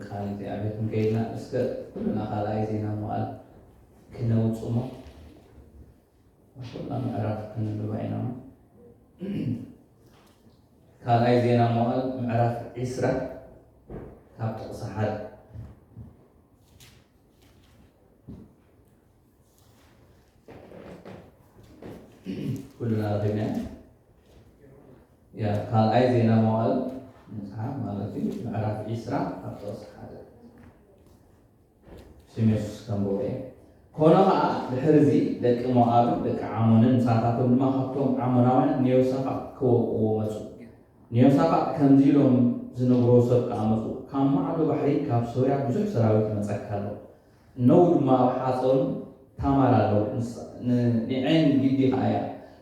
ቃል እግዚኣብሔር ክንከይድና እስከ ኩልና ካልኣይ ዜና መዋዕል ክነውፅሞ ኩልና ምዕራፍ ክንንባ ኢና። ካልኣይ ዜና መዋዕል ምዕራፍ ዒስራ ካብ ጥቕሲ ሓደ። ኩልና ረኺብና። ያ ካልኣይ ዜና መዋዕል መጽሓፍ ማለት እዩ። ምዕራፍ ዒስራ ካብ ጥቕሲ ሓደ። ስም የሱስ ከንብቦ እየ። ኮነ ኸኣ ድሕሪ እዚ ደቂ ሞኣብን ደቂ ዓሞንን ምሳታቶም ድማ ካብቶም ዓሞናውያን ንዮሳፋጥ ክወቕዎ መጹ። ንዮሳፋጥ ከምዚ ኢሎም ዝነግርዎ ሰብ ከኣ መጹ፣ ካብ ማዕዶ ባሕሪ ካብ ሶርያ ብዙሕ ሰራዊት ይመጸካ ኣሎ። እነዉ ድማ ኣብ ሓጾን ታማር ኣለዉ፣ ንስ-፣ ን-፣ ንዔን ግዲ ኸኣ እያ።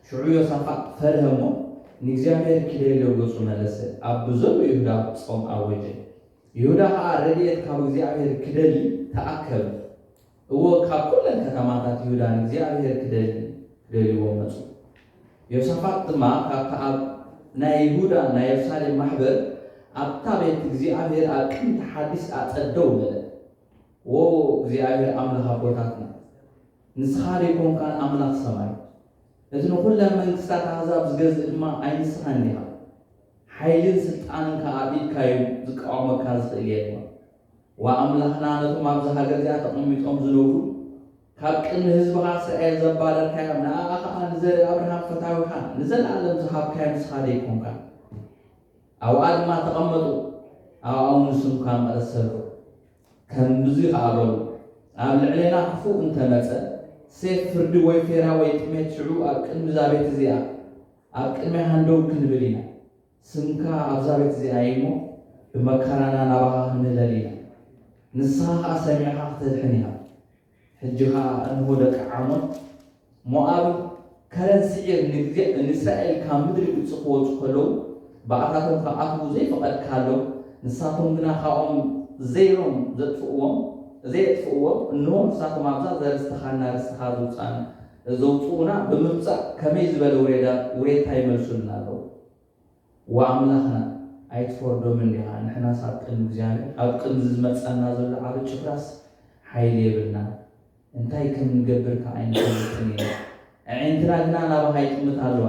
ሽዑ ዮሳፋጥ ፈርሀ እሞ ንእግዚኣብሔር ኪደልዮ ገጹ መለሰ፣ ኣብ ብዘሎ ይሁዳ ጾም ኣወጀ። ይሁዳ ኸኣ ረድኤት ካብ እግዚኣብሔር ክደሊ ተኣከበ። እወ፣ ካብ ኩለን ከተማታት ይሁዳ ንእግዚኣብሔር ክደሊ ክደልይዎ መጹ። ዮሳፋጥ ድማ ካብቲ ኣብ ናይ ይሁዳ ናይ የሩሳሌም ማሕበር ኣብታ ቤት እግዚኣብሔር ኣብ ቅድሚ እቲ ሓዲስ ኣጸደው በለ። ዎ እግዚኣብሔር ኣምላኽ ኣቦታትና፣ ንስኻ ዶ ኣይኮንካን ኣምላኽ ሰማይ? እቲ ንኹለን መንግስታት ኣህዛብ ዝገዝእ ድማ ኣይ ንስኻን ዲኻ? ሓይልን ስልጣንን ከኣ ኣብ ኢድካ እዩ፣ ዝቃወመካ ዝኽእል የለን። ዋ ኣምላኽና፣ ነቶም ኣብዛ ሃገር እዚኣ ተቐሚጦም ዝነብሩ፣ ካብ ቅድሚ ህዝብኻ እስራኤል ዘባረርካዮም፣ ንኣኣ ኸኣ ንዘርኢ ኣብርሃም ፈታዊኻ ንዘለኣለም ዝሃብካዮ ንስኻ ዶ ኣይኮንካን? ኣብኣ ድማ ተቐመጡ፣ ኣብኣ እውን ንስምካ መቐስ ሰሩ። ከምዚ ኸኣ በሉ፣ ኣብ ልዕሌና ክፉእ እንተመጸ፣ ሴፍ፣ ፍርዲ ወይ ፌራ ወይ ጥሜት፣ ሽዑ ኣብ ቅድሚ እዛ ቤት እዚኣ፣ ኣብ ቅድሚኻ ደው ክንብል ኢና። ስምካ ኣብዛ ቤት እዚኣ እዩ እሞ፣ ብመከራና ናባኻ ክንህለል ኢና። ንስኻ ኸኣ ሰሚዕኻ ክተድሕን ኢኻ። ሕጂ ኸኣ እንሆ ደቂ ዓሞን ሞኣብን ከረን ስዒር ንግዜ-፣ ንእስራኤል ካብ ምድሪ ግብጺ ክወጹ ከለዉ፣ ብኣታቶም ክኣትዉ ዘይፈቐድካሎም፣ ንሳቶም ግና ካብኦም ዘይሮም ዘጥፍእዎም፣ ዘየጥፍእዎም፣ እንሆ ንሳቶም ኣብዛ ዘርስትኻና ርስትኻ ዘውጻን-፣ ዘውጽኡና ብምምጻእ ከመይ ዝበለ ውሬዳ-፣ ውሬታ ይመልሱልና ኣለዉ። ወኣምላኽና ኣይትፈርዶምን ዲኻ? ንሕናስ ኣብ ቅድሚ እግዚኣብሔር፣ ኣብ ቅድሚ ዝመጸና ዘሎ ዓቢ ጭፍራስ ሓይሊ የብልናን። እንታይ ከም ንገብር ከኣ ኣይንፈልጥን ኢና። ኣዒንትና ግና ናባኻ ይጥምታ ኣለዋ።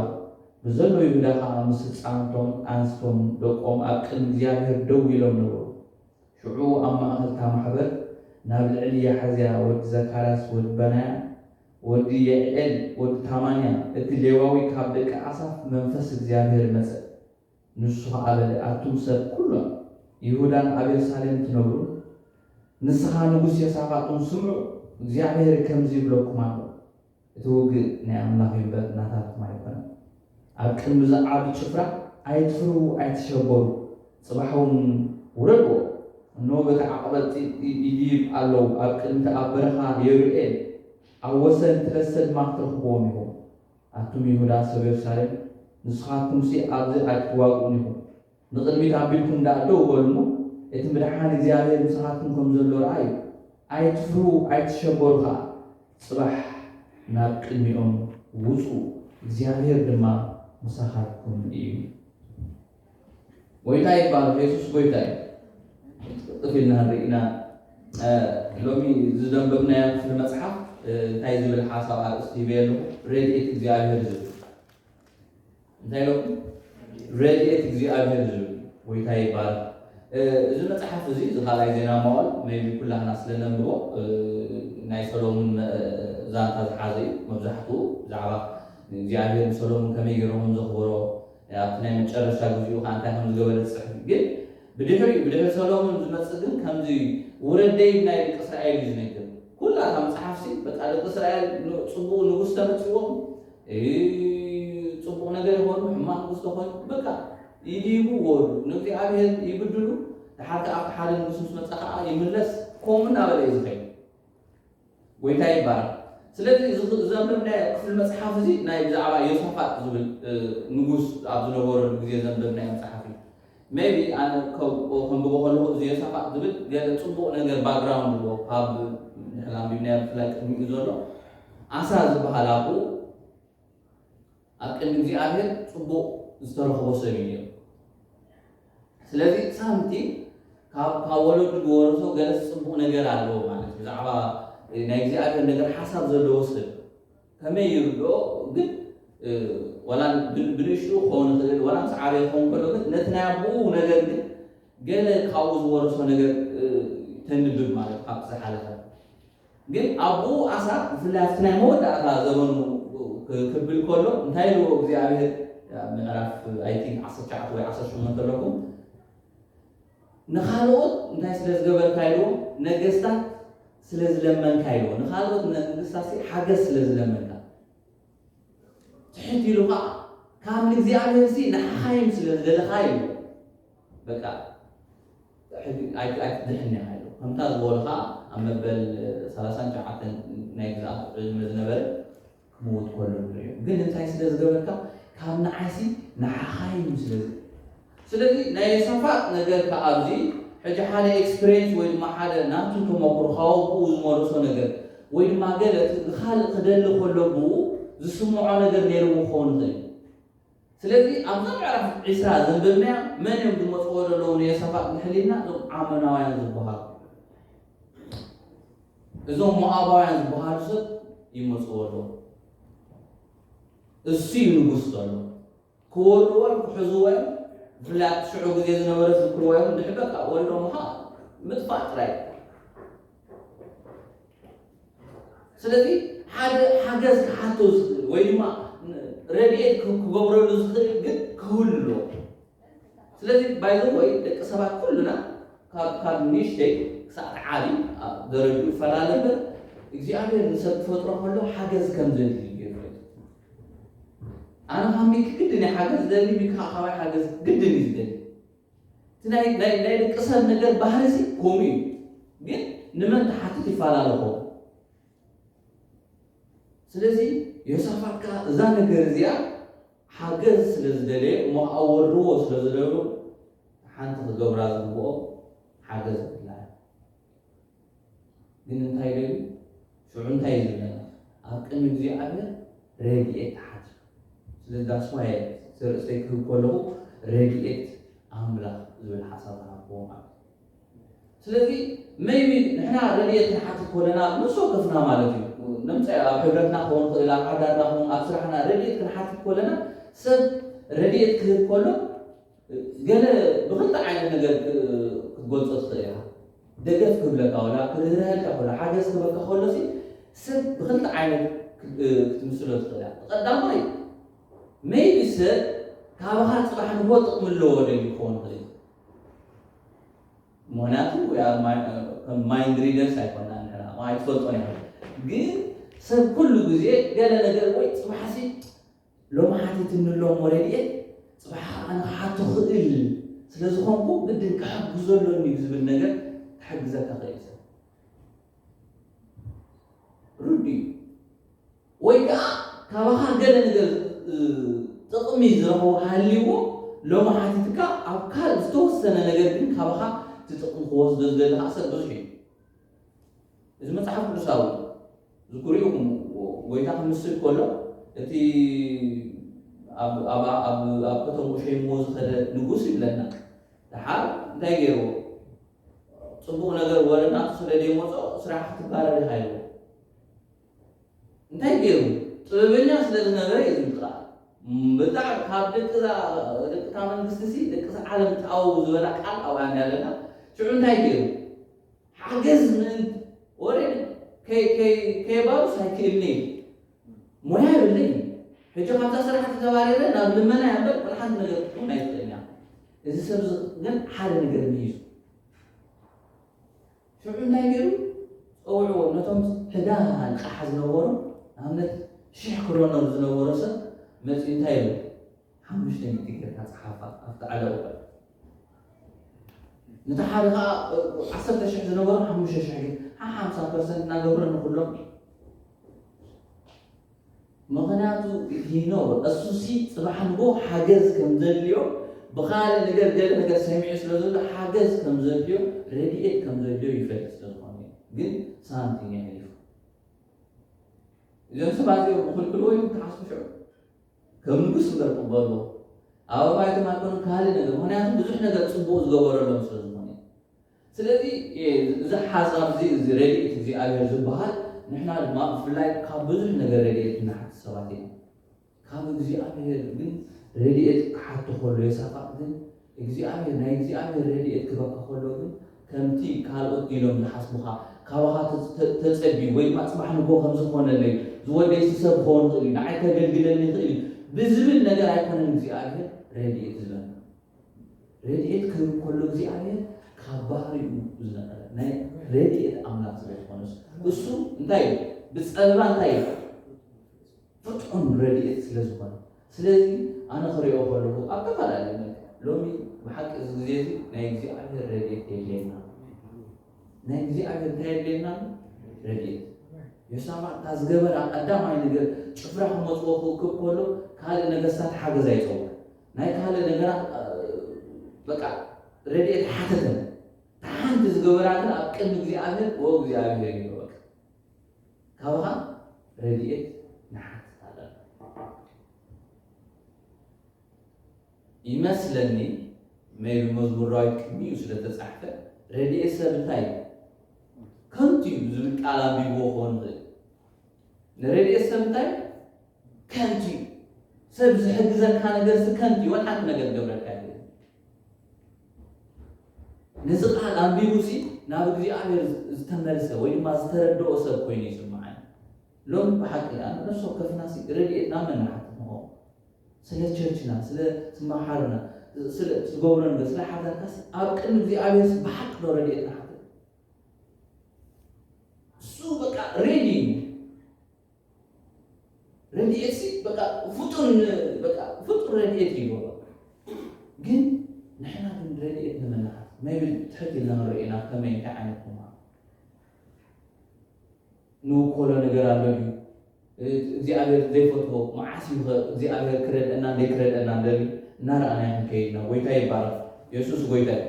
ብዘሎ ይሁዳ ከኣ ምስ ህጻንቶም ኣንስቶም ደቆም ኣብ ቅድሚ እግዚኣብሔር ደው ኢሎም ነበሩ። ሽዑ ኣብ ማእከል እታ ማሕበር ናብ ልዕሊ ያሕዝያ ወዲ ዘካርያስ ወዲ በናያ ወዲ የዕኤል ወዲ ታማንያ እቲ ሌዋዊ ካብ ደቂ ኣሳፍ መንፈስ እግዚኣብሔር መጸ። ንሱ ኸኣ በለ፣ ኣቱም ሰብ ኩሎም ይሁዳን ኣብ የሩሳሌም ትነብሩ፣ ንስኻ ንጉስ ዮሳፋጥ እውን ስምዑ፣ እግዚኣብሔር ከምዚ ይብለኩም ኣሎ። እቲ ውግእ ናይ ኣምላኽ እዩ እምበር ናታትኩም ኣይኮነን። ኣብ ቅድሚ እዚ ዓቢ ጭፍራ ኣይትፍርሁ፣ ኣይትሸበሩ። ጽባሕ እውን ውረድዎ። እነሆ በቲ ዓቐበት ጢ-፣ ጢ-፣ ይድይብ ኣለዉ። ኣብ ቅድሚ እቲ ኣብ በረኻ የሩኤል ኣብ ወሰን ትለሰ ድማ ክትረኽብዎም ኢኹም። ኣቱም ይሁዳ ሰብ የሩሳሌም፣ ንስኻትኩምሲ ኣብዚ ኣይትዋግኡን ኢኹም። ንቕድሚት ኣቢልኩም ደኣ ደው በሉ እሞ፣ እቲ ምድሓን እግዚኣብሔር ምሳኻትኩም ከም ዘሎ ረኣዩ። ኣይትፍርሁ፣ ኣይትሸበሩ ኸኣ። ጽባሕ ናብ ቅድሚኦም ውጹ፣ እግዚኣብሔር ድማ ምሳኻትኩም እዩ። ጎይታ ይባረኽ፣ የሱስ ጎይታ እዩ። ቅልጥፍ ኢልና ንርኢ ኢና። እ፣ ሎሚ ዝደንበብናዮ ክፍሊ መጽሓፍ፣ እ፣ እንታይ ዝብል ሓሳብ ኣርእስቲ ሂበ ኣለኹ? ረድኤት እግዚኣብሔር ዝብል። እንታይ ኢለኩም? ረድኤት እግዚኣብሔር ዝብል። ጎይታ ይባረኽ። እ፣ እዚ መጽሓፍ እዚ፣ እዚ ካልኣይ ዜና መዋዕል፣ maybe ኩላህና ስለ ነንብቦ፣ እ፣ ናይ ሰሎሙን መ-፣ ዛንታ ዝሓዘ እዩ። መብዛሕትኡ ብዛዕባ እግዚኣብሔር ንሰሎሙን ከመይ ገይሩ ከም ዘኽብሮ፣ ኣብቲ ናይ መጨረሻ ግዜኡ ከኣ እንታይ ከም ዝገበረ ዝጽሕፍ እዩ። ግን ብድሕሪኡ፣ ብድሕሪ ሰሎሙን ዝመጽእ ግን ከምዚ ውረደይ ናይ ደቂ እስራኤል እዩ ዝነግር። ኩላ እታ መጽሓፍሲ በቃ ደቂ እስራኤል ን-፣ ጽቡቕ ንጉስ ተመጺዎም፣ እ፣ ጽቡቕ ነገር ይኾኑ፣ ሕማቕ ንጉስ ተኾኑ፣ በቃ ይድይቡ ወርዱ፣ ንእግዚኣብሔር ይብድሉ። ደሓር ከኣ ኣብቲ ሓደ ንጉስ ምስ መጸ ከኣ ይምለስ፣ ከምኡ እናበለ እዩ ዝኸይድ። ጎይታ ይባረኽ። ስለዚ እዚ ዘንበብናዮ ክፍሊ መጽሓፍ እዚ ናይ ብዛዕባ ዮሳፋጥ ዝብል፣ እ፣ ንጉስ ኣብ ዝነበረሉ ግዜ ዘንበብናዮ መጽሓፍ እዩ። maybe ኣነ ከ-፣ ከንብቦ ከለኹ እዚ ዮሳፋጥ ዝብል ገለ ጽቡቕ ነገር ባክግራውንድ ኣለዎ። ካብ ድሕሪ ኣንቢብናዮ ብፍላይ ቅድሚኡ ዘሎ ኣሳ ዝበሃል ኣቦኡ ኣብ ቅድሚ እግዚኣብሔር ጽቡቕ ዝተረኽቦ ሰብ እዩ ነይሩ። ስለዚ ሳምቲ ካብ ካብ ወለዱ ዝወረሶ ገለስ ጽቡቕ ነገር ኣለዎ ማለት እዩ። ብዛዕባ ናይ እግዚኣብሔር ነገር ሓሳብ ዘለዎ ሰብ ከመይ ይርድኦ ግን፣ ዋላ ብንእሽቱ ክኸውን ይኽእል፣ ዋላ ምስ ዓበየ ክኸውን ከሎ ግን ነቲ ናይ ኣቦኡ ነገር ግን ገለ ካብኡ ዝወረሶ ነገር ተንብብ ማለት ካብ ዝሓለፈ። ግን ኣቦኡ ኣሳ ብፍላይ ኣብቲ ናይ መወዳእታ ዘበኑ ክብል ከሎ እንታይ ኢልዎ እግዚኣብሔር? ምዕራፍ ኣይቲን ዓሰርተ ትሽዓተ ወይ ዓሰርተ ሸሞንተ ኣለኩም። ንኻልኦት እንታይ ስለ ዝገበርካ ኢልዎ? ነገስታት ስለ ዝለመንካ ኢልዎ። ንኻልኦት ነገስታት ሓገዝ ስለ ዝለመንካ ትሕት ኢሉ ከዓ ካብ ንእግዚኣብሔር ሲ ንሓኻይም ስለ ዝደለኻ ኢልዎ። በቃ ኣይትድሕን ኢኻ ኢልዎ። ከምታ ዝበሉ ከዓ ኣብ መበል ሰላሳን ትሽዓተን ናይ ግዛኣት ዕድመ ዝነበረ ክምውት ከሎ ንሪኦ። ግን እንታይ ስለ ዝገበርካ? ካብ ንዓይሲ ንዓኻይ እዩ ስለ ዝብል። ስለዚ ናይ የሳፋጥ ነገር ከኣ ኣብዚ ሕጂ ሓደ ኤክስፒሪየንስ ወይ ድማ ሓደ ናቱ ተመክሮ ካብ ኣቦኡ ዝመረሶ ነገር ወይ ድማ ገለ እቲ ንኻልእ ክደሊ ከሎ ብኡ ዝስምዖ ነገር ነይርዎ ክኸውን ይኽእል እዩ። ስለዚ ኣብዛ ምዕራፍ ዒስራ ዘንበብናያ መን እዮም ዝመፅዎ ዘለዉ ንየሳፋጥ እንተሕሊልና እዞም ዓሞናውያን ዝበሃሉ እዞም ሞኣባውያን ዝበሃሉ ሰብ ይመፅዎ ኣለዉ። እሱ እዩ ንጉስ ዘሎ። ክወርዎ እዮም፣ ክሕዝዎ እዮም። ብፍላይ ኣብቲ ሽዑ ግዜ ዝነበረ ዝዝክርዎ እዮም። ድሕሪ በቃ ወሪዶም ከዓ ምጥፋእ ጥራይ። ስለዚ ሓደ ሓገዝ ክሓቶ ዝኽእል ወይ ድማ ረድኤት ክገብረሉ ዝኽእል ግን ክህሉ ኣለዎ። ስለዚ ባይዘ ወይ ደቂ ሰባት ኩልና ካብ ካብ ንእሽተይ ክሳዕ ዓቢ ደረጅኡ ይፈላለ እምበር እግዚኣብሔር ንሰብ ክፈጥሮ ከሎ ሓገዝ ከም ዘድልዩ ገይሩ። ኣነ ካብ ሚኪ ግድን ሓገዝ ዝደሊ፣ ሚኪ ከዓ ካባይ ሓገዝ ግድን እዩ ዝደሊ። እቲ ናይ ናይ ናይ ደቂ ሰብ ነገር ባህሪ ሲ ከምኡ እዩ። ግን ንመን ትሓትት ይፈላለ ኾ። ስለዚ ዮሳፋት ከዓ እዛ ነገር እዚኣ ሓገዝ ስለ ዝደለየ እሞ ከዓ ወርዎ ስለ ዝደሉ ሓንቲ ክገብራ ዝግብኦ ሓገዝ ብላ። ግን እንታይ ደልዩ? ሽዑ እንታይ እዩ ዝብለና? ኣብ ቅድሚ እግዚኣብሔር ረድኤት ተሓት። ስለዚ that's why እቲ ርእሰይ ክህብ ከለኹ ረድኤት ኣምላኽ ዝብል ሓሳብ ዝሃብክዎ ማለት እዩ። ስለዚ maybe ንሕና ረድኤት ክንሓትት ከለና ምስ ወከፍና ማለት እዩ። ንምሳሌ ኣብ ሕብረትና ክኸውን ይኽእል፣ ኣብ ሓዳርና ክኸውን፣ ኣብ ስራሕና ረድኤት ክንሓትት ከለና ሰብ ረድኤት ክህብ ከሎ ገለ ብኽልተ ዓይነት ነገር ክትገልጾ ትኽእል ኢኻ። ደገፍ ክብለካ ወላ ክርህረሀልካ ከሎ ሓገዝ ክበካ ከሎ ሲ ሰብ ብኽልተ ዓይነት ክትምስሎ ትኽእል ኢኻ። ቀዳማይ maybe ሰብ ካባኻ ጽባሕ ንግሆ ጥቕሚ ኣለዎ ደልዩ ክኸውን ይኽእል እዩ። ምኽንያቱ we are mind readers ኣይኮና ንሕና ኣይትፈልጦን ኢኻ። ግን ሰብ ኩሉ ግዜ ገለ ነገር ወይ ጽባሕሲ ሎሚ ሓቲትኒ ኣሎ እሞ ረድኤት ጽባሕ ኣነ ክሓቶ ክእል ስለ ዝኾንኩ ግድን ክሕግዞ ኣሎኒ ብዝብል ነገር ክሕግዘካ ክእል ሰብ ርዱ እዩ። ወይ ከዓ ካባኻ ገለ ነገር ጥቕሚ ዝረኽቦ ሃልይዎ ሎሚ ሓቲትካ ኣብ ካልእ ዝተወሰነ ነገር ግን ካባኻ እቲ ጥቕሚ ክወስዶ ዝደሊ ከዓ ሰብ ብዙሕ እዩ። እዚ መፅሓፍ ቅዱሳዊ እዩ። ዝክሩ ኢኹም ጎይታ ክምስል ከሎ እቲ ኣብ ከተምኡ ሸይምዎ ዝኸደ ንጉስ ይብለና። ደሓር እንታይ ገይርዎ? ፅቡቕ ነገር ወረ ናቱ ስለ ዘይመፆ ስራሕ ክትባረር ኢኻ ኢልዎ። እንታይ ገይሩ? ጥበበኛ ስለ ዝነበረ እዩ ዝምጥራ። ብጣዕ ካብ ደቂ ደቅታ መንግስቲ ሲ ደቂ ዓለም ጣው ዝበላ ቃል ኣብኣን ያለና ሽዑ እንታይ ገይሩ? ሓገዝ ምእንቲ ወሬ ከይባሩስ ኣይክእልኒ እዩ። ሞያ የብለይ። ሕጂ ካብዛ ስራሕ ተተባሪረ ናብ ልመና እያ እምበር ወላ ሓንቲ ነገር ክትከውን ኣይትኽእልን እያ። እዚ ሰብ እዚ ግን ሓደ ነገር ምሂዙ። ሽዑ እንታይ ገይሩ? ፀውዕዎ ነቶም ሕዳ ልቃሓ ዝነበሩ ንኣብነት ሽሕ ክሮነር ዝነበሮ ሰብ መፂኡ እንታይ ኢሉ? ሓሙሽተ ሚእቲ ጌርካ ፀሓፋ ኣብቲ ዓለባ። ነቲ ሓደ ከዓ ዓሰርተ ሽሕ ዝነበሩ ሓሙሽተ ሽሕ ጌር ሓሓምሳ ፐርሰንት እናገብረ ንኩሎም ምኽንያቱ ሂኖ እሱሲ ፅባሕ ንጎ ሓገዝ ከም ዘድልዮ ብካልእ ነገር ገለ ነገር ሰሚዑ ስለ ዘሎ ሓገዝ ከም ዘድልዮ ረድኤት ከም ዘድልዮ ይፈልጥ ስለ ዝኾነ ግን ሳንቲም የሕሊፉ እዞም ሰባት እዮም ክልክልዎ እዮም ትሓስቡ ሽዑ ከም ንጉስ እምበር ቅበልዎ ኣበባ ኣይተማልኮኑ ካልእ ነገር ምክንያቱ ብዙሕ ነገር ፅቡቅ ዝገበረሎም ስለ ዝኾነ ስለዚ እዚ ሓሳብ እዚ፣ እዚ ረድኤት እግዚኣብሔር ዝበሃል፣ ንሕና ድማ ብፍላይ ካብ ብዙሕ ነገር ረድኤት እንሓትት ሰባት ኢና። ካብ እግዚኣብሔር ግን ረድኤት ክሓቱ ከሎ፣ ዮሳፋጥ ግን እግዚኣብሔር፣ ናይ እግዚኣብሔር ረድኤት ክበካ ከሎ ግን ከምቲ ካልኦት ኢሎም ዝሓስቡኻ፣ ካባኻ ተ-፣ ተ-፣ ተጸብዩ ወይ ድማ ጽባሕ ንግሆ ከም ዝኾነለይ፣ ዝወደይሲ ሰብ ክኸውን ይኽእል እዩ፣ ንዓይ ከገልግለኒ ይኽእል እዩ ብዝብል ነገር ኣይኮነን እግዚኣብሔር ረድኤት ዝበካ። ረድኤት ክህብ ከሎ እግዚኣብሔር ካብ ባህሪኡ ዝነቐለ ናይ ረድኤት ኣምላኽ ስለ ዝኾነስ፣ እሱ እንታይ እዩ? ብጸበባ እንታይ እዩ? ፍጹም ረድኤት ስለ ዝኾነ። ስለዚ ኣነ ክሪኦ ከለኹ ኣብ ዝተፈላለየ መልክዕ ሎሚ ብሓቂ እዚ ግዜ እዚ ናይ እግዚኣብሔር ረድኤት የድልየና። ናይ እግዚኣብሔር እንታይ የድልየና? ረድኤት። ዮሳፋጥ እታ ዝገበራ ቀዳማይ ነገር ጭፍራ ክመጽዎ ክእክብ ከሎ ካልእ ነገስታት ሓገዝ ኣይጸውዐ። ናይ ካልእ ነገራት፣ እ፣ በቃ ረድኤት ሓተተ። እታ ሓንቲ ዝገበራ ግን ኣብ ቅድሚ እግዚኣብሔር፣ "ኦ እግዚኣብሔር" ኢሉ በቃ። "ካባኻ ረድኤት ንሓትት ኣለና" ይመስለኒ። ሜቢ መዝሙር ዳዊት ቅድሚኡ ስለ ተጻሕፈ ረድኤት ሰብ እንታይ እዩ? ከንቱ እዩ ዝብል ቃል ኣንቢብዎ ክኸውን ይኽእል። ንረድኤት ሰብ እንታይ? ከንቱ እዩ። ሰብ ዝሕግዘካ ነገርሲ ከንቱ እዩ። ወላ ሓንቲ ነገር ክገብረልካ ኣይኽእልን። ነዚ ቃል ኣንቢቡሲ ናብ እግዚኣብሔር ዝተመልሰ ወይ ድማ ዝተረድኦ ሰብ ኮይኑ ይስምዓኒ። ሎሚ ብሓቂ ኣነ ነፍሲ ወከፍናሲ ረድኤት ናብ መን ንሓትት ንኸውን? ስለ ቸርችና፣ ስለ ትመሓርና፣ ስለ ትገብሮ ነገር፣ ስለ ሓዳርካስ ኣብ ቅድሚ እግዚኣብሔርስ ብሓቂ ዶ ረድኤት ንሓትት? እሱ በቃ ሬዲ እዩ። ረድኤትሲ በቃ ፍጡን፣ በቃ ፍጡን ረድኤት እዩ። ግን ንሕና ግን ረድኤት ንመን ንሓትት? ሜቢ ትሕት ኢልና ክንርኢ ኢና ከመይ እንታይ ዓይነት ምዃኑ። ንውከሎ ነገር ኣሎ ድዩ? እግዚኣብሔር ዘይፈትዎ መዓስ እዩ ኸ እግዚኣብሔር ክረድአና ዘይክረድአና ንደሊ እናረኣና ኢና ክንከይድ ኢና። ጎይታ ይባረኽ። የሱስ ጎይታ እዩ።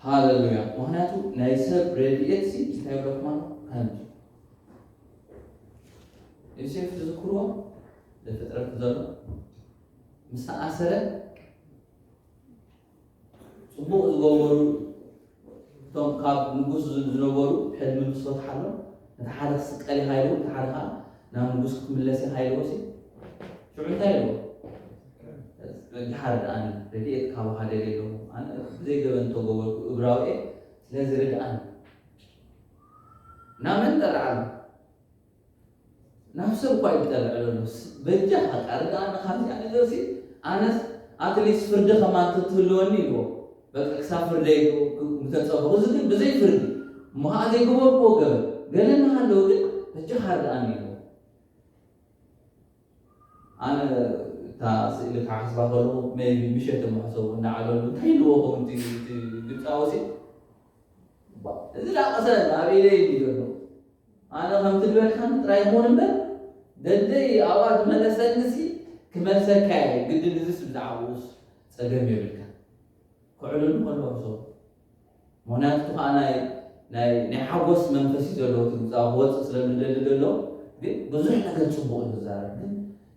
ሃሌሉያ። ምኽንያቱ ናይ ሰብ ረድኤትሲ እንታይ ይብለኩም ኣሎ? ከምዚ ዮሴፍ ትዝክርዎ? ዘፍጥረት ዘሎ ምስ ተኣሰረ ጽቡቕ ዝገበሩ እቶም ካብ ንጉስ ዝ-፣ ዝነበሩ ሕልሚ ምስ ፈትሓሎም፣ ነቲ ሓደ ክስቀል ኢኻ ኢልዎ፣ ነቲ ሓደ ኸዓ ናብ ንጉስ ክትምለስ ኢኻ ኢልዎ ሲ፣ ሽዑ እንታይ ኢልዎ? ድሓር ደኣኒ ረድኤት ካባኻ ደልየ ኣለኹ፣ ኣነ ብዘይ ገበን እንተገበርኩ እብራዊ እየ፣ ስለዚ ርድኣኒ። ናብ መን ጠርዓሉ? ናብ ሰብ እኳ እዩ ዝጠልዕ ዘሎ። ስ-፣ በጃኻ ቃል ደኣ ንኻዚኣ ነገር ሲ፣ ኣነስ ኣትሊስት ፍርዲ ከማን ትትህልወኒ ኢልዎ። በቃ ክሳብ ፍርደይ ክ-፣ ምተጸበኹ። እዚ ግን ብዘይ ፍርዲ። እሞ ኸዓ ዘይገበርክዎ ገበን። ገለ እናሃለወ ግን በጃኻ ርድኣኒ ኢልዎ። ኣነ እታ ስእሊ ክሓስባ ከለኹ፣ ሜቢ ምሸት እሞ ሕሰቡ እናዓለሉ እንታይ ኢልዎ ኸውን እቲ፣ እቲ ግብጻዊ ሲ? ባ-፣ እዚ ላቐሰ ኣብ ኢደይ እዩ ዘሎ። ኣነ ከምቲ ዝበልካኒ ጥራይ ይኹን እምበር፣ ደደይ ኣብኣ ዝመለሰኒ ሲ ክመልሰካ እየ። ግድን እዚስ ብዛዕባኡስ ጸገም የብልካ። ክዕልሉ ከለዉ ሰው። ምኽንያቱ ከዓ ናይ፣ ናይ፣ ናይ ሓጎስ መንፈስ እዩ ዘለዎ፣ እቲ ግብጻዊ ክወጽእ ስለ ዝደሊ ዘሎ፣ ግን ብዙሕ ነገር ጽቡቕ እዩ ዝዛረብ። ግን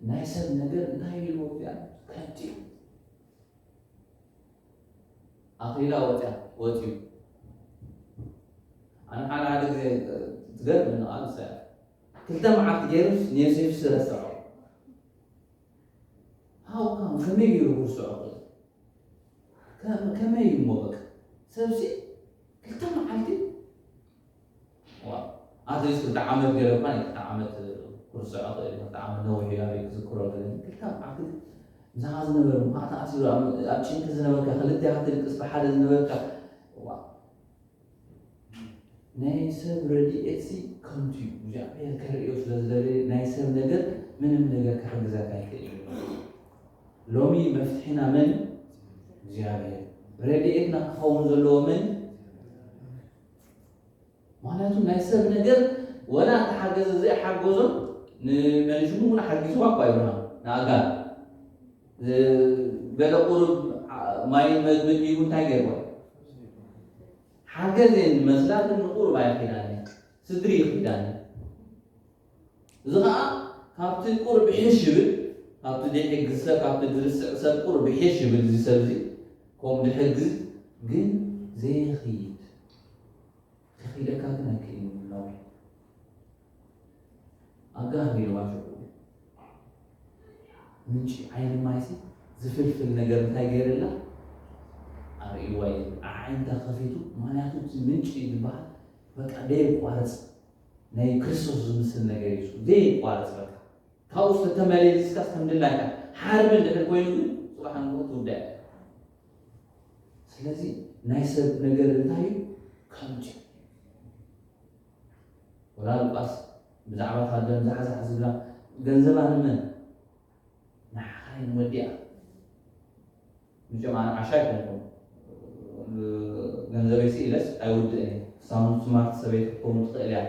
ናይ ሰብ ነገር እንታይ ኢልዎ እዚኣ? ከንቱ እዩ። ኣኺላ ወጽያ፣ ወጽዩ። ኣነ ሓደ ሓደ ግዜ ትገርም ንቓል ንሳ እያ። ክልተ መዓልቲ ገይሩስ ንዮሴፍስ ረስዖ። ሃው ካም፣ ከመይ ገይሩ ክርስዖ ክእል? ከ-፣ ከመይ እዩ እሞ በቃ? ሰብሲ ክልተ መዓልቲ ዋ፣ ኣትሊስት ክልተ ዓመት ገለ እኳ ናይ ክልተ ዓመት ክርስዖ ክእል እዩ። ክልተ ዓመት ነዊሕ እዩ፣ ኣበይ ክዝክሮ ገለ። ክልተ ዓመት ምሳኻ ዝነበሩ፣ ምሳኻ ተኣሲሩ፣ ኣብ፣ ኣብ ጭንቂ ዝነበርካ፣ ክልተ ክትልቅስ ብሓደ ዝነበርካ፣ ዋ። ናይ ሰብ ረድኤትሲ ከንቱ እዩ። እግዚኣብሔር ከርእዮ ስለ ዝደለየ፣ ናይ ሰብ ነገር ምንም ነገር ክሕግዘካ ኣይክእል እዩ። ሎሚ መፍትሒና መን እዩ? እግዚኣብሔር። ረድኤትና ክኸውን ዘለዎ መን እዩ? ምኽንያቱ ናይ ሰብ ነገር ወላ እቲ ሓገዘ ዘይሓገዞ ንመንሽሙ እውን ሓጊዝዋ እኳ ይብርሃን ንኣጋር። እ፣ ገለ ቁሩብ ዓ-፣ ማይን መግብን እዩ እንታይ ገይርዋ? ሓገዘ መስላ ግን ንቁሩብ ኣይኺዳን። ስድሪ ይኺዳን። እዚ ኸዓ ካብቲ ቁሩብ ይሕሽ ይብል፣ ካብቲ ዘይሕግዝ ሰብ፣ ካብቲ ዝርስዕ ሰብ ቁሩብ ይሕሽ ይብል እዚ ሰብ እዚ። ከምኡ ድሕግዝ ግን ዘይኽይድ። ክኽይደካ ግን ኣይክእልን እዩ ነዊሕ። ኣጋህር ኢልዋ ሽዑ። ምንጪ ዓይኒ ማይሲ ዝፍልፍል ነገር እንታይ ገይርላ? ኣርእይዋ እዩ። ኣዒንታ ከፊቱ፣ ምኽንያቱ እቲ ምንጪ ዝበሃል በቃ ደየቋርጽ ናይ ክርስቶስ ዝምስል ነገር እዩ። ደየቋርጽ በቃ ካብኡ ዝተተመለስካስ ከም ድላይካ ሓርቢ እንድሕር ኮይኑ ግን ጽባሕ ንግሆ ትውዳእ። ስለዚ ናይ ሰብ ነገር እንታይ እዩ? ከምቲ ወላ ሉቃስ ብዛዕባ እታ ደም ዛሕዛሕ ዝብላ ገንዘባ ንመን ንሓኻይ ንወዲኣ። መቸም ኣነ ዓሻ ኣይኮንኩን። ገንዘበይ ስኢለስ ኣይውድእን እየ። ሳሙን ስማርት ሰበይቲ ክትከውን ትኽእል እያ።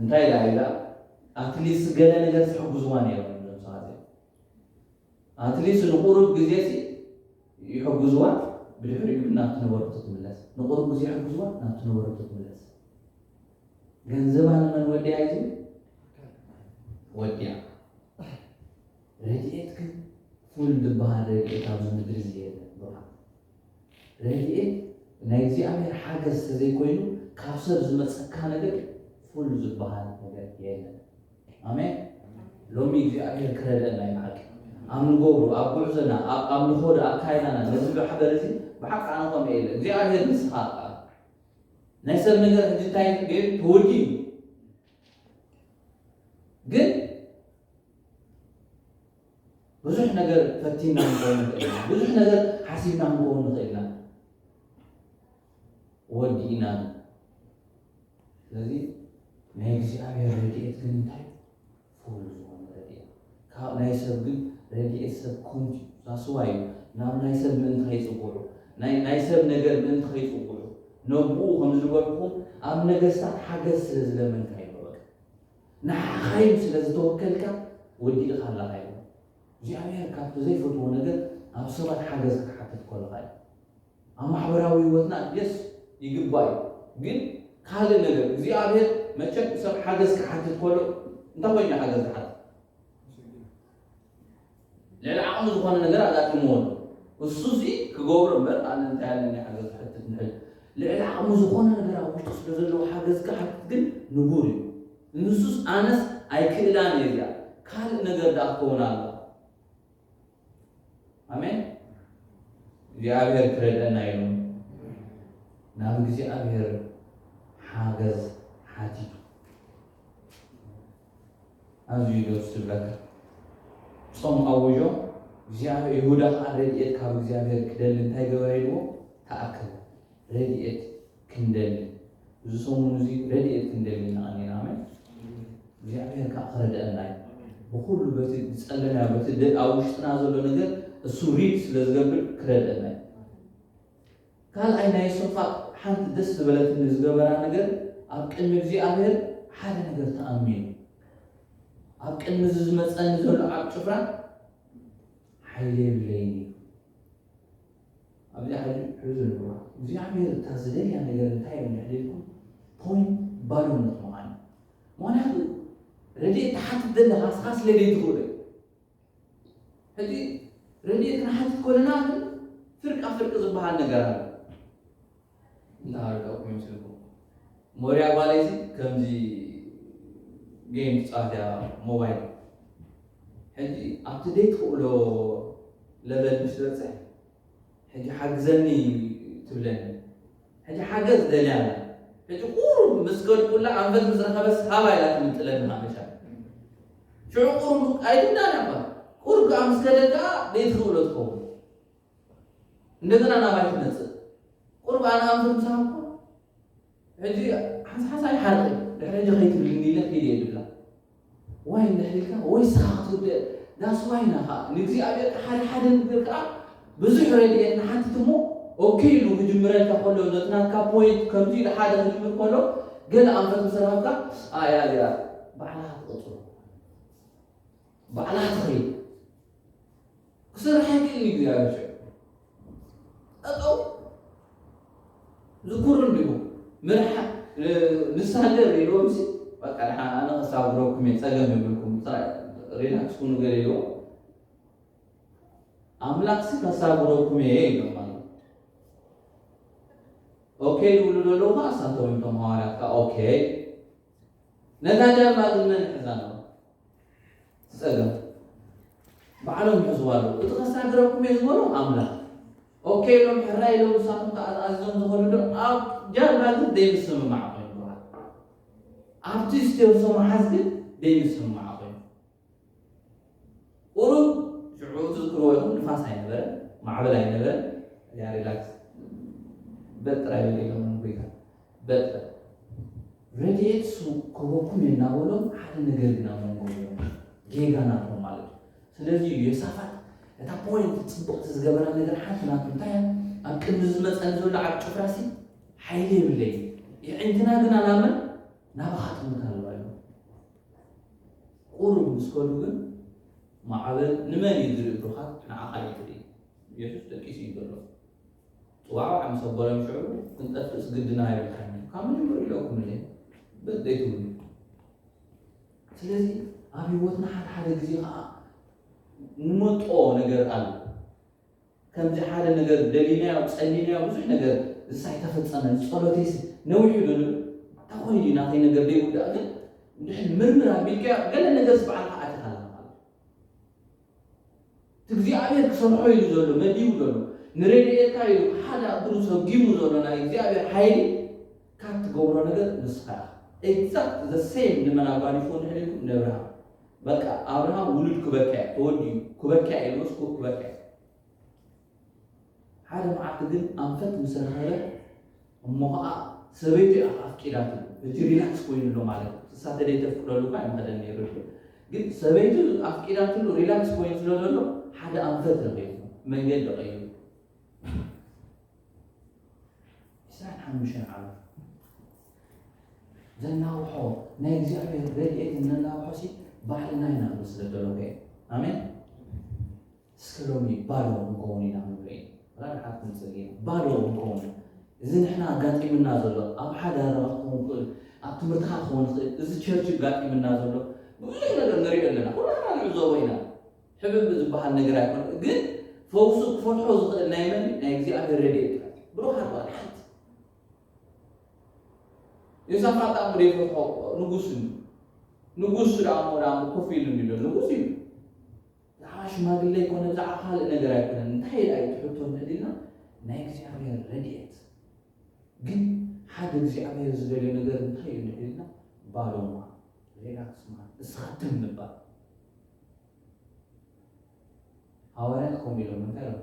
እንታይ ኢላ ኢላ ኣትሊስት ገለ ነገር ዝሕግዝዋ ነይሮም እዮም እዞም ሰባት እዚኦም። ኣትሊስት ንቁሩብ ግዜ ሲ ይሕግዝዋ፣ ብድሕሪኡ ግን ናብቲ ነበረቶ ትምለስ። ንቁሩብ ግዜ ይሕግዝዋ፣ ናብቲ ነበረቶ ትምለስ። ገንዘባ ንመን ወዲኣ እዩ ዝብል? ወዲኣ። ረድኤት ግን ፉል ዝበሃል ረድኤት ኣብዚ ምድሪ እዚ የለን። ብርሃን ረድኤት ናይ እግዚኣብሔር ሓገዝ ተዘይኮይኑ ካብ ሰብ ዝመፀካ ነገር ፉል ዝበሃል ነገር የለን። ኣሜን። ሎሚ እግዚኣብሔር ክረድአና እዩ ብሓቂ። ኣብ ንገብሩ ኣብ ጉዕዞና ኣብ ኣብ ንኸዶ ኣካይዳና ነዚ ማሕበር እዚ ብሓቂ ኣነ ከምኡ የለ እግዚኣብሔር ንስኻ ኣቃል ናይ ሰብ ነገር ሕጂ እንታይ ገይሩ ተወዲኡ ግን ብዙሕ ነገር ፈቲና ንኸውን ንኽእል ኢና። ብዙሕ ነገር ሓሲብና ንኸውን ንኽእል ኢና። ወዲእና ስለዚ ናይ እግዚኣብሔር ረድኤት ግን እንታይ ፍሉይ ዝኾነ ረድኤት ካብ ናይ ሰብ ግን ረድኤት ሰብ ኮንቱ ዛስዋ እዩ ናብ ናይ ሰብ ምእንቲ ከይፅውዑ ናይ ናይ ሰብ ነገር ምእንቲ ከይፅውዑ ነብኡ ከም ዝነበርኩም ኣብ ነገስታት ሓገዝ ስለ ዝለመንካ ይበበቅ ንሓኻይም ስለ ዝተወከልካ ወዲእኻ ኣለኻ እዩ እግዚኣብሔር ካብቲ ዘይፈትዎ ነገር ኣብ ሰባት ሓገዝ ክትሓትት ከለኻ እዩ ኣብ ማሕበራዊ ህይወትና የስ ይግባእ እዩ ግን ካልእ ነገር እግዚኣብሔር መቸም ሰብ ሓገዝ ክሓትት ከሎ እንታይ ኮይኑ ሓገዝ ዝሓትት ልዕሊ ዓቕሚ ዝኾነ ነገር ኣጋጢምዎ ኣሎ እሱ ሲ ክገብሮ እምበር ኣነ እንታይ ኣለኒ ሓገዝ ክሕትት ንሕል ልዕሊ ዓቕሚ ዝኾነ ነገር ኣብ ውሽጡ ስለ ዘለዎ ሓገዝ ክሓትት ግን ንቡር እዩ ንሱስ ኣነስ ኣይክእላን እየ እዚኣ ካልእ ነገር ደኣ ክኸውን ኣሎ ኣሜን እግዚኣብሔር ክረድአና ኢሉ ናብ እግዚኣብሔር ሓገዝ ሓቲቱ ኣዝዩ ደስ ዝብለካ ጾም ኣውጆ እግዚኣብሔር ይሁዳ ከዓ ረድኤት ካብ እግዚኣብሔር ክደሊ እንታይ ገበረ ኢልዎ ተኣከበ ረድኤት ክንደሊ እዚ ሰሙን እዚ ረድኤት ክንደሊ ኢና ቀኒና ኣሜን እግዚኣብሔር ከዓ ክረድአና እዩ ብኩሉ በቲ ዝፀለና በቲ ኣብ ውሽጥና ዘሎ ነገር እሱ ሪድ ስለ ዝገብር ክረድአና እዩ ካልኣይ ናይ ሶፋ ሓንቲ ደስ ዝበለትኒ ዝገበራ ነገር ኣብ ቅድሚ እግዚኣብሔር ሓደ ነገር ተኣሚኑ ኣብ ቅድሚ እዚ ዝመፀኒ ዘሎ ኣብ ጭፍራ ሓይሊ የብለይን እዩ ኣብዚ ሕዚ ሕዚ ንብሎ እግዚኣብሔር እታ ዝደልያ ነገር እንታይ እዮም ንሕልልኩም ፖይንት ባዶነት ምዃኑ ምኽንያቱ ረድኤት ትሓትት ዘለኻ ስኻ ስለ ደይትኽእሎ እዩ ሕጂ ረድኤት ክንሓትት ኮለና ግን ፍርቃ ፍርቂ ዝበሃል ነገር ኣሎ እንዳሃረዳኩም ይመስልኩም ሞርያ ጓለይሲ ከምዚ ጌም ትፃወት እያ ሞባይል ሕጂ ኣብቲ ደይ ትኽእሎ ለበል ምስ በፅሕ ሕጂ ሓግዘኒ ትብለኒ ሕጂ ሓገዝ ደልያ ኣላ ሕጂ ቁሩብ ምስ ከድኩላ ኣንፈት ምስ ረኸበስ ሃባ ኢላ ትምጥለኒ ማመሻ ሽዑ ቁሩብ ኣይትብላን እያ ቁሩብ ከዓ ምስ ከደት ከዓ ደይ ትኽእሎ ትኸውን እንደገና ናባይ ትመፅእ ቁሩብ ኣነ ኣንፈት ምስ ሃብኩ ሕጂ ሓንሳሓንሳ ይሓርቕ እዩ ድሕሪ ሕጂ ከይትብልኒ ኢለ ኪድ እየ ድብላ ዋይ እንድሕር ኢልካ ወይ ስኻ ክትውድእ that's why ኢና ከዓ ንእግዚኣብሔር ሓደ ሓደ ነገር ከዓ ብዙሕ ረድኤት ንሓትት እሞ ኦኬ ኢሉ ክጅምረልካ ከሎ ነቲ ናትካ point ከምዚ ኢሉ ሓደ ክጅምር ከሎ ገለ ኣንፈት ምስ ረኸብካ ኣያ እዚኣ ባዕላ ክትቕፅሎ ባዕላ ትኸይድ ክሰርሕ ኣይክእል እዩ እግዚኣብሔር ሽዑ ጠጠው ዝኩር እንዲሁ ምርሓ ንሳገር ኢልዎም ሲ በቃ ድሓን ኣነ ከሳግረኩም እየ ፀገም የብልኩም ሪላክስ ኩኑ ገለ ኢልዎም ኣምላኽ ሲ ከሳግረኩም እየ ኢሎም ማለት ኦኬ ይብሉ ዘለዉ ከዓ እሳቶም እዮም፣ እቶም ሃዋርያት ከዓ ኦኬ። ነታ ጃልባ ግን መን ይሕዛ ኣለዉ? ጸገም ባዕሎም ይሕዝዋ ኣለዉ። እቲ ከሳግረኩም እየ ዝበሎ ኣምላኽ። ኦኬ ኢሎም ሕራይ ኢሎም ንሳቶም ከዓ ተኣዚዞም ዝኸዱ ዶ? ኣብ ጃልባ ግን ዘይምስምማዕ ኮይኑ ብርሃን። ኣብቲ ስቴርሶ መሓዝ ግን ዘይምስምማዕ ኮይኑ። ቁሩብ ሽዑ ትዝክርዎ ኢኹም፣ ንፋስ ኣይነበረ፣ ማዕበል ኣይነበረ። ያ ሪላክስ በጥ ጥራይ በል ኢሎም ጎይታ። በጥ ረድኤት ሱ ክህበኩም እናበሎም ሓደ ነገር ግን ኣብ መንጎ ገይሮም። ጌጋ ናቶም ማለት እዩ። ስለዚ ዮሳፋጥ እታ ፖይንት ጽብቕቲ ዝገበራ ነገር ሓንቲ ናቱ እንታይ እያ? ኣብ ቅድሚ ዝመጸኒ ዘሎ ዓብ ጭፍራሲ ሓይሊ የብለይ፣ የዕንትና ግን ኣናመን ናባኻ ጥምት ኣለዋ ኢሉ። ቁሩብ ምስ ከዱ ግን ማዕበል ንመን እዩ ዝርኢ? ብሩኻት ንዓኻ እዩ ዝርኢ። የሱስ ደቂሱ እዩ ዘሎ። ጽዋዕዋዕ ምስ ኣበሎም ሽዑ ክንጠፍእስ ግድና ኣይብልካን እዩ። ካብ መጀመርያ ኢለኩም እየ። በደይ ትብሉ። ስለዚ ኣብ ህይወትና ሓደ ሓደ ግዜ ኸዓ ንመጦ ነገር ኣሎ። ከምዚ ሓደ ነገር ደሊናዮ፣ ጸሊናዮ፣ ብዙሕ ነገር እሳ ኣይተፈጸመን፣ ጸሎተይስ ነዊሑ ዶ ንብል? እንታይ ኮይኑ እዩ ናተይ ነገር ዘይውዳእ ግን እንድሕር ምርምር ኣቢልካዮ ገለ ነገርስ ባዕልኻ ኣቲኻ ኣለኻ ማለት እዩ። እቲ እግዚኣብሔር ክሰርሖ ኢሉ ዘሎ፣ መዲቡ ዘሎ፣ ንረድኤትካ ኢሉ ሓደ ኣእግሩ ሰጊሙ ዘሎ ናይ እግዚኣብሔር ሓይሊ ካብ ትገብሮ ነገር ንስኻ ኢኻ። ኤግዛክት ዘ ሴም ንመን ኣጓኒፎ እንድሕር ኢልኩም ንኣብርሃም። በቃ ኣብርሃም ውሉድ ክበካ እያ፣ ተወዲኡ ክበካ እያ ኢልዎስ ክበካ እያ። ሓደ መዓልቲ ግን ኣንፈት ምስ ረኸበ እሞ ኸዓ ሰበይቱ እያ ኣፍቂዳትሉ። ሕጂ ሪላክስ ኮይኑ ኣሎ ማለት እዩ። ንሳ ተደይተፍቅደሉ እኳ ኣይምኸደን ነይሩ እዩ። ግን ሰበይቱ ኣፍቂዳትሉ ሪላክስ ኮይኑ ስለ ዘሎ ሓደ ኣንፈት ረኺቡ መንገዲ ቀይሩ። ዕስራን ሓሙሽተን ዓመት ዘናውሖ ናይ እግዚኣብሔር ረድኤት እነናውሖ ሲ ባዕልና ኢና ክንወስደ ተለኮ። ኣሜን። እስከ ሎሚ ባዶ ክንከውን ኢና ክንርኢ። ወላ ንሓት ክንጽሊ ኢና። ባዶ ክንከውን። እዚ ንሕና ኣጋጢምና ዘሎ፣ ኣብ ሓዳርና ክኸውን ይኽእል፣ ኣብ ትምህርትኻ ክኸውን ይኽእል፣ እዚ ቸርች ኣጋጢምና ዘሎ፣ ብዙሕ ነገር ንሪኦ ኣለና። ኩላትና ንዕዘቦ ኢና። ሕብብ ዝበሃል ነገር ኣይኮነ። ግን ፈውሱ ክፈትሖ ዝኽእል ናይ መን? ናይ እግዚኣብሔር ረድኤት ጥራይ። ብሩኻት በዓል ሓንቲ። ዮሳፋጥ ደኣ እሞ ዘይፈትሖ ንጉስ እዩ። ንጉስ ደኣ እሞ ደኣ እሞ ኮፍ ኢሉ እንዲሎ ንጉስ እዩ። ብዛዕባ ሽማግለ ኣይኮነ፣ ብዛዕባ ካልእ ነገር ኣይኮነን። እንታይ ኢላ እዩ ትሕቶ እንድሕር ኢልና፣ ናይ እግዚኣብሔር ረድኤት። ግን ሓደ እግዚኣብሔር ዝደልዮ ነገር እንታይ እዩ እንድሕር ኢልና፣ ባዶ ምዃን፣ ሪላክስ ምዃን፣ ንስኻ ትም ምባል። ሃዋርያት ከምኡ ኢሎም እንታይ ኢሎም?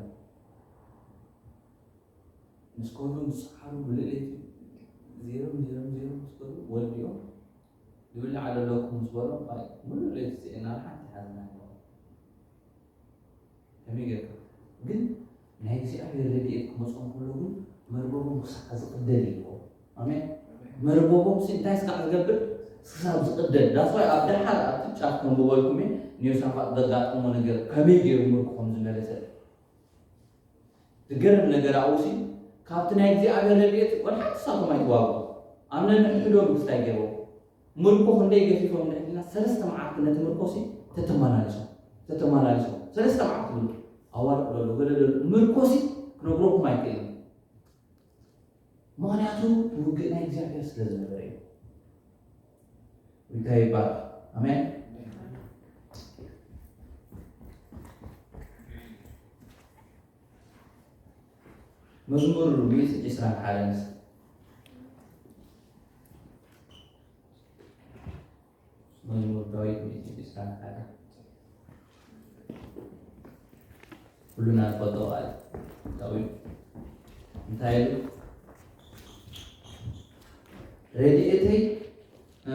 ምስ ከዱ፣ ምስ ጸዓሩ፣ ሙሉእ ለይቲ ዜሮም፣ ዜሮም፣ ዜሮም ምስ ከዱ፣ ወዲኦም፣ ዝብላዕ ዶ ኣለኩም ምስ በሎም፣ ኣይ፣ ሙሉእ ለይቲ ስኢና ሓንቲ ሓዝና ኣይኮነን። ከመይ ጌርካ? ግን ናይ እግዚኣብሔር ረድኤት ክመጾም ከሎ ግን መርበቦም ክሳዕ ዝቕደድ ይልዎ። ኣሜን። መርበቦም ሲ እንታይ ስካዕ ዝገብር? ክሳብ ዝቕደድ። ዳስዋይ ኣብ ደሓር ኣብቲ ጫፍ ከም ዝበልኩም እየ፣ ንዮሳፋጥ ዘጋጠሞ ነገር ከመይ ገይሩ ምርኮ ከም ዝመለሰ። ዝገርም ነገር ኣብኡ ሲ ካብቲ ናይ እግዚኣብሔር ረድኤት ወላ ሓንቲ ሳቶም ኣይተዋግኡ። ኣብ ነንሕድሕዶም ክስታይ ገይርዎም። ምርኮ ክንደይ ገፊፎም ንሕድና ሰለስተ መዓልቲ ነቲ ምርኮ ሲ ተተመላሊሶም። ተተመላሊሶም። ሰለስተ መዓልቲ ምርኮ። ኣዋርድ ዘሎ ገለ ዘሎ ምርኮ ሲ ክነግረኩም ኣይክእልን። ምኽንያቱ ውግእ ናይ እግዚኣብሔር ስለ ዝነበረ እዩ። እንታይ ይባል? ኣሜን። መዝሙር ሚእቲ ዕስራን ሓደን። መዝሙር ዳዊት ሚእቲ ዕስራን ሓደን። ኩሉና ንፈልጦ ቃል ዳዊት እንታይ ኢሉ? ረድኤተይ፣ እ፣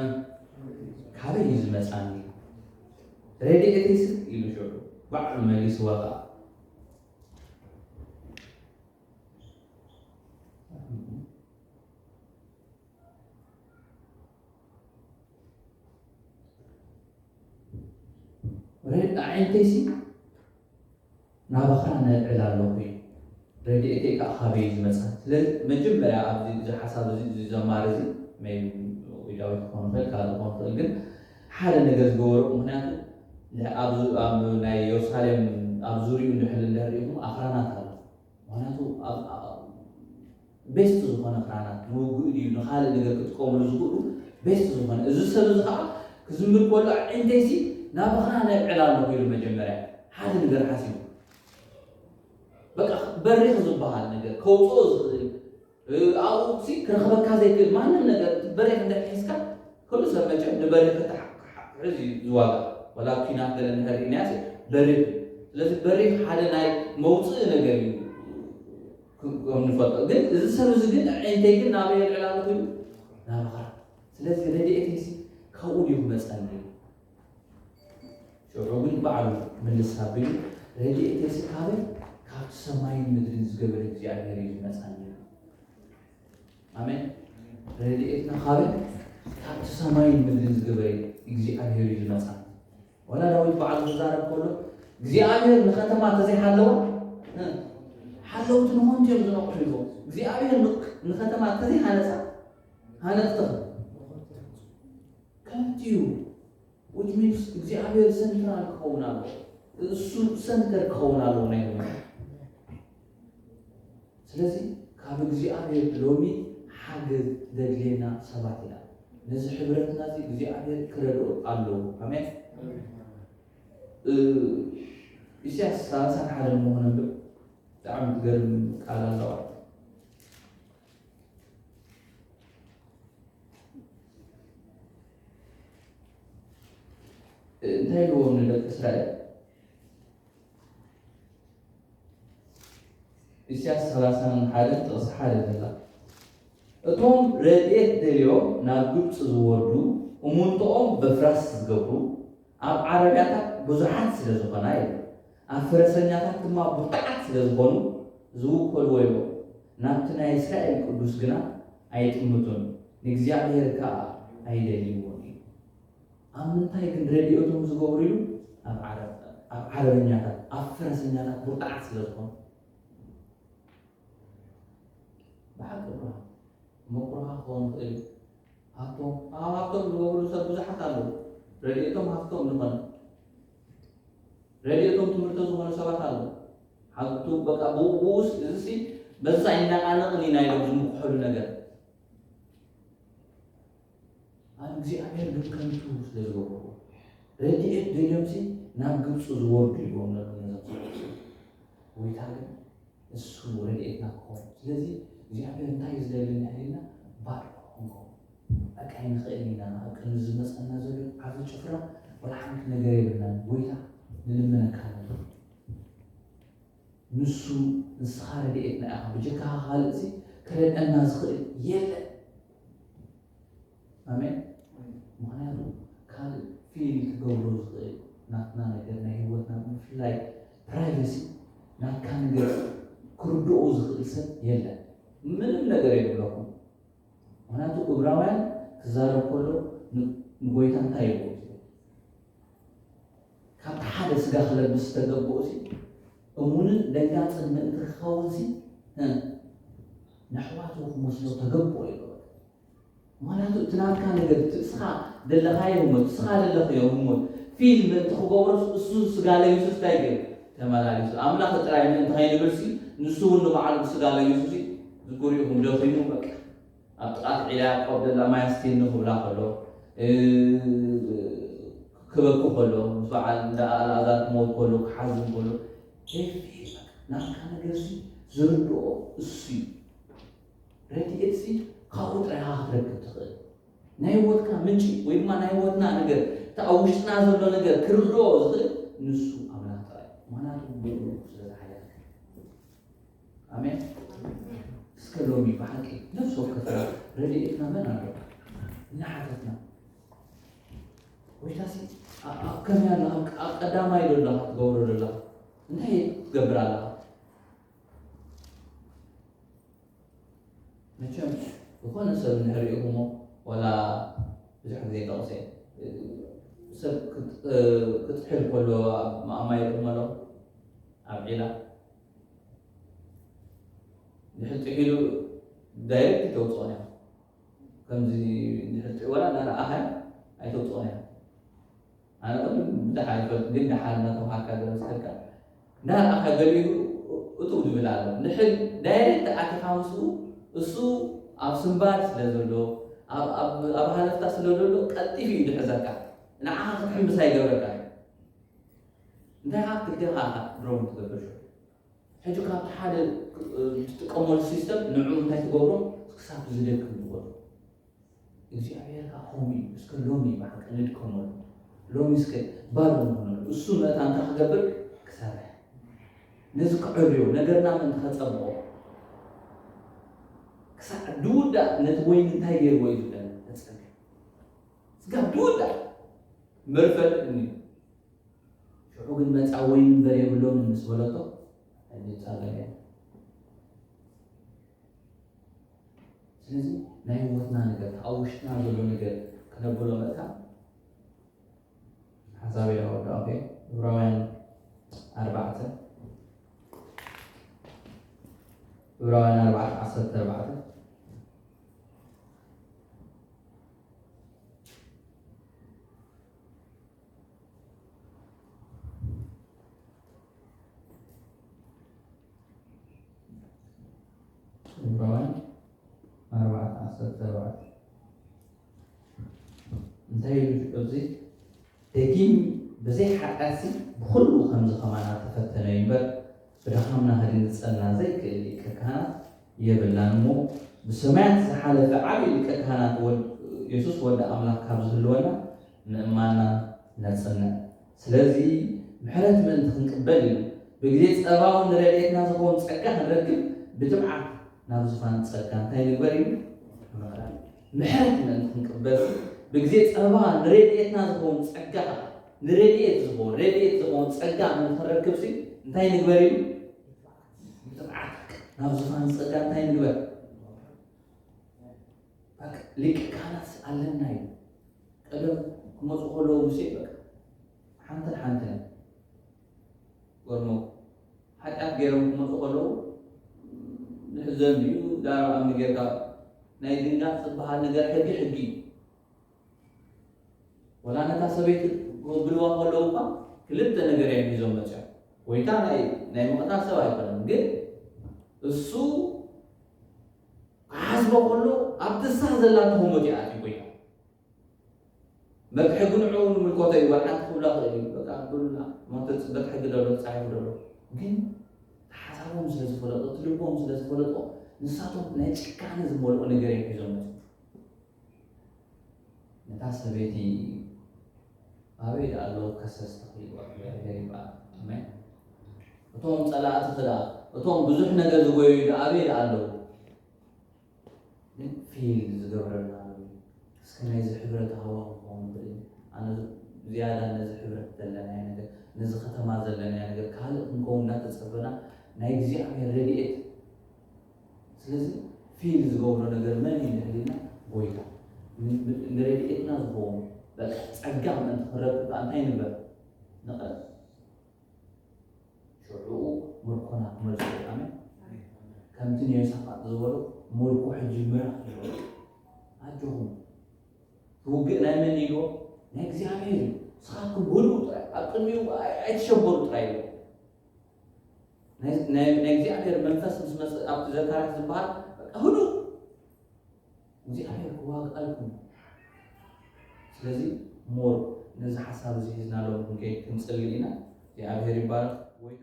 ካበይ እዩ ዝመጻኒ? ረድኤተይ ስ ኢሉ ሽዑ ባዕሉ መሊስዋ ኸዓ። ረድ-፣ ኣዒንተይሲ ናባኻ ነልዕል ኣለኹ እዩ። ረድኤተይ ከዓ ካበይ እዩ ዝመጽእ? ስለዚ መጀመርያ ኣብዚ፣ እዚ ሓሳብ እዚ፣ እዚ ዘማሪ እዚ፣ ሜይ ቢ ዳዊት ክኾን ይኽእል፣ ካልእ ክኾን ይኽእል፣ ግን ሓደ ነገር ዝገበሮ፣ ምኽንያቱ ኣብ ዙ-፣ ኣብ ናይ የሩሳሌም ኣብ ዙሪኡ እንድሕር እንድሕር ርኢኹም ኣኽራናት ኣሎ። ምኽንያቱ ኣብ፣ ኣብ፣ ቤስት ዝኾነ ክራናት ንውግእ ድዩ ንኻልእ ነገር ክጥቀምሉ ዝኽእሉ ቤስት ዝኾነ። እዚ ሰብ እዚ ከዓ ክዝምር ከሎ ኣዒንተይሲ ናብ ክራን የብዕላ ኣለኹ ኢሉ መጀመርያ ሓደ ነገር ሓሲቡ። በቃ በሪኽ ዝበሃል ነገር ከውፅኦ ዝኽእል ኣብኡ ሲ ክረኽበካ ዘይክእል ማንም ነገር በሬክ እንድሕር ሒዝካ ኩሉ ሰብ መቸም ንበሬክ ክሕዝ እዩ ዝዋጋ። ወላ ኣብ ኲናት ገለ እንድሕር ርኢናዮ በሬክ እዩ። ስለዚ በሬክ ሓደ ናይ መውፅኢ ነገር እዩ። ከም ንፈልጦ ግን እዚ ሰብ እዚ ግን ኣዒንተይ ግን ናበይ የልዕላ ኣለኹ ኢሉ ናባኻ። ስለዚ ረድኤተይ ሲ ካብኡ ድዩ ክመፀኒ? ሽዑ ግን ባዕሉ ምልስ ኣቢሉ ረድኤተይሲ ካበይ? ካብቲ ሰማይን ምድርን ዝገበረ እግዚኣብሔር እዩ ዝመጻኒ። ኣሜን። ረድኤትና ካበይ? ካብቲ ሰማይን ምድርን ዝገበረ እግዚኣብሔር እዩ ዝመጻኒ። ወላ ዳዊት ባዕሉ ክዛረብ ከሎ እግዚኣብሔር ንኸተማ ተዘይሓለዋ ሓለውቲ ንኾንቱ እዮም ዝነቕሑ ኢልዎ። እግዚኣብሔር ንኸተማ ተዘይሃነፃ ሃነፅቲ ከምቲ እዩ። Which means እግዚኣብሔር ሰንትራል ክኸውን ኣለዎ። እሱ ሰንተር ክኸውን ኣለዎ ናይ ህይወት። ስለዚ ካብ እግዚኣብሔር ሎሚ ሓገዝ ዘድልየና ሰባት ኢና። ነዚ ሕብረትና እዚ እግዚኣብሔር ክረድኦ ኣለዎ። ኣሜን። እ፣ ኢሳያስ ሰላሳን ሓደን እሞ ክነንብብ። ብጣዕሚ ትገርም ቃል ኣለዋ። እንታይ ኢልዎም ንደቂ እስራኤል? ኢሳያስ ሰላሳን ሓደን ጥቕሲ ሓደ ዘላ፣ እቶም ረድኤት ደልዮም ናብ ግብፂ ዝወርዱ እሙንቶኦም በፍራስ ዝገብሩ ኣብ ዓረብያታት ብዙሓት ስለ ዝኾና እዩ። ኣብ ፈረሰኛታት ድማ ብርቱዓት ስለ ዝኾኑ ዝውከሉ ወዮ ናብቲ ናይ እስራኤል ቅዱስ ግና ኣይጥምቱን፣ ንእግዚኣብሔር ከኣ ኣይደልይዎን እዩ። ኣብ ምንታይ ግን ረድኤቶም ዝገብሩ ኢሉ? ኣብ ዓረ-፣ ኣብ ዓረበኛታት፣ ኣብ ፈረሰኛታት ብርቱዓት ስለ ዝኾኑ። ብሓቂ ብርሃን መኩርኻ ክኸውን ይኽእል እዩ። ሃብቶም፣ ኣብ ሃብቶም ዝገብሩ ሰብ ብዙሓት ኣለዉ። ረድኤቶም ሃብቶም ዝኾነ፣ ረድኤቶም ትምህርቶ ዝኾነ ሰባት ኣለዉ። ሃብቱ በቃ ብኡ፣ ብኡስ፣ እዚሲ በዛ ኣይነቓነቕን ኢና ኢሎም ዝምክሐሉ ነገር። ኣብ እግዚኣብሔር ግን ከንቱ ስለ ዝገብርዎ፣ ረድኤት ደልዮምሲ ናብ ግብፂ ዝወርዱ ኢልዎም ነሩ ነዞም ሰባት። ጎይታ ግን እሱ ረድኤትና ክኸውን። ስለዚ እግዚኣብሔር እንታይ እዩ ዝደሊ እንድሕር ኢልና ባዶ ክንከውን በቃ ኣይንኽእልን ኢና። ኣብ ቅድሚ ዝመፀና ዘሎ ዓቢ ጭፍራ ወላ ሓንቲ ነገር የብልናን። ጎይታ ንልምነካ ኣለና። ንሱ ንስኻ ረድኤትና ኢኻ። ብጀካኻ ካልእሲ ክረድአና ዝኽእል የለን። ኣሜን። ምኽንያቱ ካልእ ፊል ክገብሮ ዝኽእል ናትና ነገር ናይ ህይወትና ብፍላይ ፕራይቬሲ ናትካ ነገር ክርድኦ ዝኽእል ሰብ የለን። ምንም ነገር የብለኩም። ምኽንያቱ እብራውያን ክዛረብ ከሎ ን-፣ ንጎይታ እንታይ ይብሎ? ካብቲ ሓደ ስጋ ክለብስ ዝተገብኦ ሲ እሙንን ደንጋጽን ምእንቲ ክኸውን ሲ፣ እ፣ ነሕዋቱ ክመስሎ ተገብኦ ይብሎ። ምኽንያቱ እቲ ናትካ ነገር፣ እቲ እስኻ ደለኻዮ ህሞት፣ እስኻ ደለኽዮ ህሞት ፊልም ምእንቲ ክገብሮስ እሱ ስጋ ለቢሱ እንታይ ገይሩ? ተመላሊሱ። ኣምላኽ ጥራይ ምእንቲ ከይንብል ሲ ንሱ እውን ንባዕሉ ብስጋ ለቢሱ ሲ ዝጉርኢኹም ደኺሙ በቃ። ኣብ ጥቓ እቲ ዒላ ያዕቆብ ዘላ ማይ ኣስትየኒ ክብላ ከሎ፣ እ፣ ክበኪ ከሎ፣ ምስ በዓል እንዳ ኣልኣዛር ክመውት ከሎ፣ ክሓዝን ከሎ፣ ኤፍሬም ናትካ ነገርሲ ዝርድኦ እሱ እዩ። ረድኤትሲ ካብኡ ጥራይ ኢኻ ክትረክብ ትኽእል። ናይ ህይወትካ ምንጪ ወይ ድማ ናይ ህይወትና ነገር፣ እቲ ኣብ ውሽጥና ዘሎ ነገር ክርድኦ ዝኽእል ንሱ ኣምላኽ ጥራይ እዩ። ምኽንያቱ ብኡ ስለ ዝሓለፈ። ኣሜን። እስከ ሎሚ ብሓቂ ነፍሲ ወከፍና ረድኤትና መን ኣሎ እናሓተትና፣ ጎይታሲ ኣ-፣ ኣብ ከመይ ኣለኻ? ኣብ ቀዳማይ ዶ ኣለኻ? ትገብሮ ዶ ኣለኻ? እንታይ ትገብር ኣለኻ? መቸም ዝኾነ ሰብ እንድሕር ሪኢኹሞ፣ ዋላ ብዙሕ ግዜ ጠቕሰ፣ ሰብ ክጥ-፣ ክጥሕል ከሎ ኣብ ማእማይ ይቕመሎ፣ ኣብ ዒላ። ድሕር ጥሒሉ ዳይሬክት ኣይተውፅኦን እያ። ከምዚ ድሕር ጥሒ ወላ እንዳረኣኻያ ኣይተውፅኦን እያ። ኣነ ቅድም ብዙሕ ኣይፈልጥ፣ ግን ደሓር እናተምሃርካ ገለ ዝኸድካ እንዳረኣኻ ገሊኡ እትው ዝብል ኣሎ። ድሕር ዳይሬክት ኣቲኻ ምስኡ እሱ ኣብ ስንባድ ስለ ዘሎ፣ ኣብ- ኣብ ኣብ ሃለፍታ ስለ ዘሎ ቀልጢፉ እዩ ዝሕዘካ። ንዓኻ ክትሕምብስ ኣይገብረካ እዩ። እንታይ ካብ ክልቴኻ ኢኻ ድሮም ትገብር? ሕጂ ካብቲ ሓደ ትጥቀመሉ ሲስተም ንዕኡ እንታይ ትገብሮ? ክሳብ ዝደክም ትገብሮ። እግዚኣብሔር ከዓ ከምኡ እዩ። እስከ ሎሚ ብሓቂ ንድከመሉ። ሎሚ እስከ ባዶ ንኾነሉ። እሱ መእታ እንታይ ክገብር? ክሰርሕ። ነዚ ክዕርዮ፣ ነገርና ምእንቲ ከጸብቆ። ክሳዕ ድውዳእ ነቲ ወይኒ እንታይ ገይርዎ እዩ ዝብለና? ተጸንሕ። ስጋብ ድውዳእ መርፈድ እኒ ሽዑ ግን መጻ ወይኒ እምበር የብሎምን ምስ በለቶ ኣይንጻገር እያ። ስለዚ ናይ ህይወትና ነገር፣ ኣብ ውሽጥና ዘሎ ነገር ክነብሎ መእታ ሓሳብ ኢላ ወዳእኩ። ዕብራውያን ኣርባዕተ፣ ዕብራውያን ኣርባዕተ ዓሰርተ ኣርባዕተ። ዕብራውያን ኣርባዕተ ዓሰርተ ኣርባዕተ እንታይ ኢሉ ኣብዚ? ደጊም ብዘይ ሓጢኣትሲ ብኹሉ ከምዚ ከማና ተፈተነ እዩ እምበር፣ ብድኻምና ክድንግጸልና ዘይክእል ሊቀ ካህናት የብልናን እሞ፣ ብሰማያት ዝሓለፈ ዓብዪ ሊቀ ካህናት ወድ-፣ የሱስ ወዲ ኣምላኽ ካብ ዝህልወና ምእማንና ነጽንዕ። ስለዚ ምሕረት ምእንቲ ክንቅበል ኢሉ፣ ብግዜ ጸባውን ንረድኤትና ዝኸውን ጸጋ ክንረክብ ብትብዓት ናብ ዝፋን ጸጋ እንታይ ንግበር ኢሉ? ምሕረት ምእንቲ ክንቅበል፣ ብግዜ ጸባ ንረድኤትና ዝኸውን ጸጋ፣ ንረድኤት ዝኸውን፣ ረድኤት ዝኸውን ጸጋ ምእንቲ ክንረክብሲ እንታይ ንግበር ኢሉ? ብትብዓት ናብ ዝፋን ጸጋ እንታይ ንግበር? በቃ ሊቀ ካህናት ኣለና እዩ። ቀደም ክመፁ ከለዉ ሙሴ በቃ ሓንተን ሓንተን ጎርሞ ሓጢኣት ገይሮም ክመፁ ከለዉ ንሕዘን እዩ። ዛረባ እምኒ ጌርካ ናይ ድንጋፅ ዝበሃል ነገር ሕጊ ሕጊ እዩ። ወላ ነታ ሰበይቲ ክቕብልዋ ከለዉ እኳ ክልተ ነገር እዮም ሒዞም መፅኦም። ጎይታ ናይ ናይ ምቕታል ሰብ ኣይኮነን፣ ግን እሱ ክሓስቦ ከሎ ኣብቲ ንሳ ዘላ ትህሞት ይኣትዩ ጎይታ። በቲ ሕጊ ንዕኡ ንምልከቶ እዩ፣ ዋላ ሓንቲ ክብላ ክእል እዩ። በቃ ብሉና፣ እሞ ተጽ-፣ በቲ ሕጊ ዘሎ ተጻሒፉ ዘሎ። ግን ሓሳቦም ስለ ዝፈለጦ፣ እቲ ልቦም ስለ ዝፈለጦ፣ ንሳቶም ናይ ጭካነ ዝመልኦ ነገር እዮም ሒዞም መጽኡ። ነታ ሰበይቲ ኣበይ ደኣ ኣለዉ ከሰስቲ ክኢልዋ እግዚኣብሔር ይበሃል። ኣሜን። እቶም ጸላእቲ ክኣ፣ እቶም ብዙሕ ነገር ዝጎየዩ ደኣ ኣበይ ደኣ ኣለዉ? ግን ፊል ዝገብረልና ኣሎ። እስከ ናይዚ ሕብረት ኣህዋ ክኸውን ይኽእል እዩ። ኣነ ዝያዳ ነዚ ሕብረት ዘለናዮ ነገር፣ ነዚ ከተማ ዘለናዮ ነገር ካልእ ክንከውን እናተጸበና ናይ እግዚኣብሔር ረድኤት። ስለዚ ፊል ዝገብሮ ነገር መን እዩ እንድሕር ኢልና ጎይታ። ን-፣ ን-፣ ንረድኤትና ዝኸውን በቃ ጸጋ ምእንቲ ክንረክብ ከኣ እንታይ ንግበር? ንቕረብ። ሽዑ ምርኮና ክመልሶ እዩ። ኣሜን። ከምቲ ንዮሳፋጥ ዝበሎ ምርኮ ሕጂ ምራኽ ይበሎ። ኣጆኹም። ውግእ ናይ መን ኢልዎ? ናይ እግዚኣብሔር እዩ። ንስኻትኩም ህድኡ ጥራይ፣ ኣብ ቅድሚኡ ኣይ-፣ ኣይትሸበሩ ጥራይ ኢልዎ። ናይ፣ ናይ፣ ናይ እግዚኣብሔር መንፈስ ምስ መጽእ ኣብቲ ዘካርያስ ዝበሃል በቃ ህድኡ። እግዚኣብሔር ክዋግኣልኩም። ስለዚ ሞር ነዚ ሓሳብ እዚ ሒዝና ሎም ክንከይድ ክንጽሊ ኢና። እግዚኣብሔር ይባረክ። ጎይታ